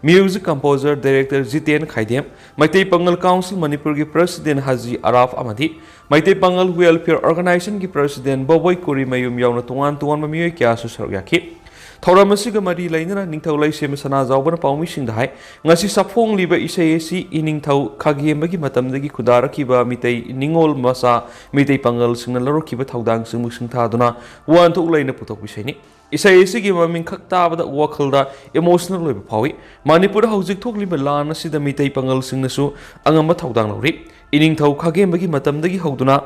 music composer director Jiten Khaidem, Meitei Pangal council ꯃꯅꯤꯄꯨꯔꯒꯤ president ꯍꯥꯖꯤ ꯑꯔꯥꯐ ꯑꯃꯗꯤ ꯃꯩꯇꯩ ꯄꯥꯉꯜ welfare organizationꯒꯤ president ꯕꯣꯕꯣꯏ ꯀꯣꯔꯤꯃꯌꯨꯝ ꯌꯥꯎꯅ ꯇꯣꯉꯥꯟ ꯇꯣꯉꯥꯟꯕ ꯃꯤꯑꯣꯏ ꯀꯌꯥꯁꯨ ꯁꯔꯨꯛ ꯌꯥꯈꯤ꯫ ꯊꯧꯔꯝ ꯑꯁꯤꯒ ꯃꯔꯤ ꯂꯩꯅꯅ ꯅꯤꯡꯊꯧ ꯂꯩꯁꯦꯝꯕ ꯁꯅꯥꯖꯥꯎꯕꯅ ꯄꯥꯎꯃꯤꯁꯤꯡꯗ ꯍꯥꯏ, ꯉꯁꯤ ꯁꯥꯐꯣꯡꯂꯤꯕ ꯏꯁꯩ ꯑꯁꯤ ꯏꯅꯤꯡꯊꯧ ꯈꯥꯒꯦꯝꯕꯒꯤ ꯃꯇꯝꯗꯒꯤ ꯈꯨꯟꯗꯥꯔꯛꯈꯤꯕ ꯃꯤꯇꯩ ꯅꯤꯉꯣꯜ ꯃꯆꯥ ꯃꯤꯇꯩ ꯄꯥꯉꯜꯁꯤꯡꯅ ꯂꯧꯔꯛꯈꯤꯕ ꯊꯧꯗꯥꯡꯁꯤꯡꯕꯨ ꯁꯤꯡꯊꯥꯗꯨꯅ ꯋꯥꯍꯟꯊꯣꯛ ꯂꯩꯅ ꯄꯨꯊꯣꯛꯄ ꯏꯁꯩꯅꯤ꯫ ꯏꯁꯩ ꯑꯁꯤꯒꯤ ꯃꯃꯤꯡ ꯈꯛ ꯇꯥꯕꯗ ꯋꯥꯈꯜꯗ ꯏꯃꯣꯁꯅꯦꯜ ꯑꯣꯏꯕ ꯐꯥꯎꯏ꯫ ꯃꯅꯤꯄꯨꯔꯗ ꯍꯧꯖꯤꯛ ꯊꯣꯛꯂꯤꯕ ꯂꯥꯟ ꯑꯁꯤꯗ ꯃꯤꯇꯩ ꯄꯥꯉꯜꯁꯤꯡꯅꯁꯨ ꯑꯉꯝꯕ ꯊꯧꯗꯥꯡ ꯂꯧꯔꯤ꯫ ꯏꯅꯤꯡꯊꯧ ꯈꯥꯒꯦꯝꯕꯒꯤ ꯃꯇꯝꯗꯒꯤ ꯍꯧꯗꯨꯅ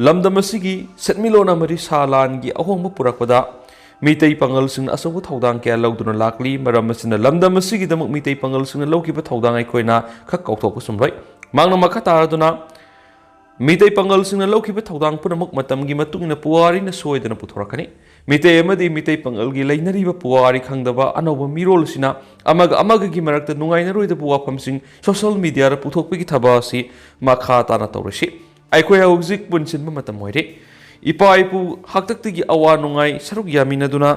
ꯂꯝꯗꯝ ꯑꯁꯤꯒꯤ ꯁꯦꯟꯃꯤꯠꯂꯣꯟ ꯑꯃꯗꯤ ꯁꯥ ꯂꯥꯟꯒꯤ ꯑꯍꯣꯡꯕ ꯄꯨꯔꯛꯄꯗ ꯃꯤꯇꯩ ꯄꯥꯉꯜꯁꯤꯡꯅ ꯑꯆꯧꯕ ꯊꯧꯗꯥꯡ ꯀꯌꯥ ꯂꯧꯗꯨꯅ ꯂꯥꯛꯂꯤ꯫ ꯃꯔꯝ ꯑꯁꯤꯅ ꯂꯝꯗꯝ ꯑꯁꯤꯒꯤꯗꯃꯛ ꯃꯤꯇꯩ ꯄꯥꯉꯜꯁꯤꯡꯅ ꯂꯧꯈꯤꯕ ꯊꯧꯗꯥꯡ ꯑꯩꯈꯣꯏꯅ ꯈꯛ ꯀꯥꯎꯊꯣꯛꯄ ꯆꯨꯝꯂꯣꯏ꯫ ꯃꯍꯥꯛꯅ ꯃꯈꯥ ꯇꯥꯔꯗꯨꯅ ꯃꯤꯇꯩ ꯄꯥꯉꯜꯁꯤꯡꯅ ꯂꯧꯈꯤꯕ ꯊꯧꯗꯥꯡ ꯄꯨꯝꯅꯃꯛ ꯃꯇꯝꯒꯤ ꯃꯇꯨꯡ ꯏꯟꯅ ꯄꯨꯋꯥꯔꯤꯅ ꯁꯣꯏꯗꯅ ꯄꯨꯊꯣꯔꯛꯀꯅꯤ꯫ ꯃꯤꯇꯩ ꯑꯃꯗꯤ ꯃꯤꯇꯩ ꯄꯥꯉꯜꯒꯤ ꯂꯩꯅꯔꯤꯕ ꯄꯨꯋꯥꯔꯤ ꯈꯪꯗꯕ ꯑꯅꯧꯕ ꯃꯤꯔꯣꯜ ꯑꯁꯤꯅ ꯑꯃꯒ ꯑꯃꯒꯒꯤ ꯃꯔꯛꯇ ꯅꯨꯡꯉꯥꯏꯅꯔꯣꯏꯗꯕ ꯋꯥꯐꯝꯁꯤꯡ ꯁꯣꯁꯤꯌꯦꯜ ꯃꯤꯗꯤꯌꯥꯗ ꯄꯨꯊꯣꯛꯄꯒꯤ ꯊꯕꯛ ꯑꯁꯤ ꯃꯈꯥ ꯇꯥꯅ ꯇꯧꯔꯁꯤ꯫ ꯑꯩꯈꯣꯏ ꯍꯧꯖꯤꯛ ꯄꯨꯟꯁꯤꯟꯕ ꯃꯇꯝ ꯑꯣꯏꯔꯦ꯫ ꯏꯄꯥ ꯏꯄꯨ ꯍꯥꯛꯇꯛꯇꯒꯤ ꯑꯋꯥ ꯅꯨꯡꯉꯥꯏ ꯁꯔꯨꯛ ꯌꯥꯃꯤꯟꯅꯗꯨꯅ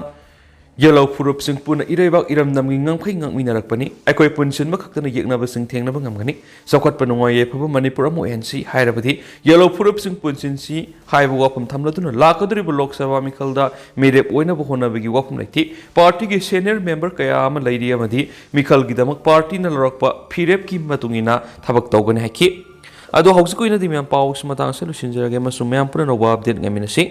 ꯌꯦꯜꯍꯧ ꯐꯨꯔꯨꯞꯁꯤꯡ ꯄꯨꯟꯅ ꯏꯔꯩꯕꯥꯛ ꯏꯔꯝꯗꯝꯒꯤ ꯉꯝꯈꯩ ꯉꯥꯛꯃꯤꯟꯅꯔꯛꯄꯅꯤ꯫ ꯑꯩꯈꯣꯏ ꯄꯨꯟꯁꯤꯟꯕ ꯈꯛꯇꯅ ꯌꯦꯛꯅꯕꯁꯤꯡ ꯊꯦꯡꯅꯕ ꯉꯝꯒꯅꯤ꯫ ꯆꯥꯎꯈꯠꯄ ꯅꯨꯡꯉꯥꯏ ꯌꯥꯏꯐꯕ ꯃꯅꯤꯄꯨꯔ ꯑꯃ ꯑꯣꯏꯍꯟꯁꯤ ꯍꯥꯏꯔꯕꯗꯤ ꯌꯦꯜꯍꯧ ꯐꯨꯔꯨꯞꯁꯤꯡ ꯄꯨꯟꯁꯤꯟꯁꯤ ꯍꯥꯏꯕ ꯋꯥꯐꯝ ꯊꯝꯂꯗꯨꯅ ꯂꯥꯛꯀꯗꯧꯔꯤꯕ ꯂꯣꯛ ꯁꯚꯥ ꯃꯤꯈꯜꯗ ꯃꯤꯔꯦꯞ ꯑꯣꯏꯅꯕ ꯍꯣꯠꯅꯕꯒꯤ ꯋꯥꯐꯝ ꯂꯩꯇꯦ꯫ ꯄꯥꯔꯇꯤꯒꯤ ꯁꯦꯅꯤꯌꯔ ꯃꯦꯝꯕꯔ ꯀꯌꯥ ꯑꯃ ꯂꯩꯔꯤ ꯑꯃꯗꯤ ꯃꯤꯈꯜꯒꯤꯗꯃꯛ ꯄꯥꯔꯇꯤꯅ ꯂꯧꯔꯛꯄ ꯐꯤꯔꯦꯞꯀꯤ ꯃꯇꯨꯡ ꯏꯟꯅ ꯊꯕꯛ ꯇꯧꯒꯅꯤ ꯍꯥꯏꯈꯤ꯫ ꯑꯗꯣ ꯍꯧꯖꯤꯛ ꯑꯣꯏꯅꯗꯤ ꯃꯌꯥꯝ ꯄꯥꯎꯁꯤ ꯃꯇꯥꯡ ꯑꯁꯤꯗ ꯂꯣꯏꯁꯤꯟꯖꯔꯒꯦ ꯑꯃꯁꯨꯡ ꯃꯌꯥꯝ ꯄꯨꯟꯅ ꯑꯅꯧꯕ ꯑꯞꯗꯦꯠ ꯉꯥꯏꯃꯤꯟꯅꯁꯤ꯫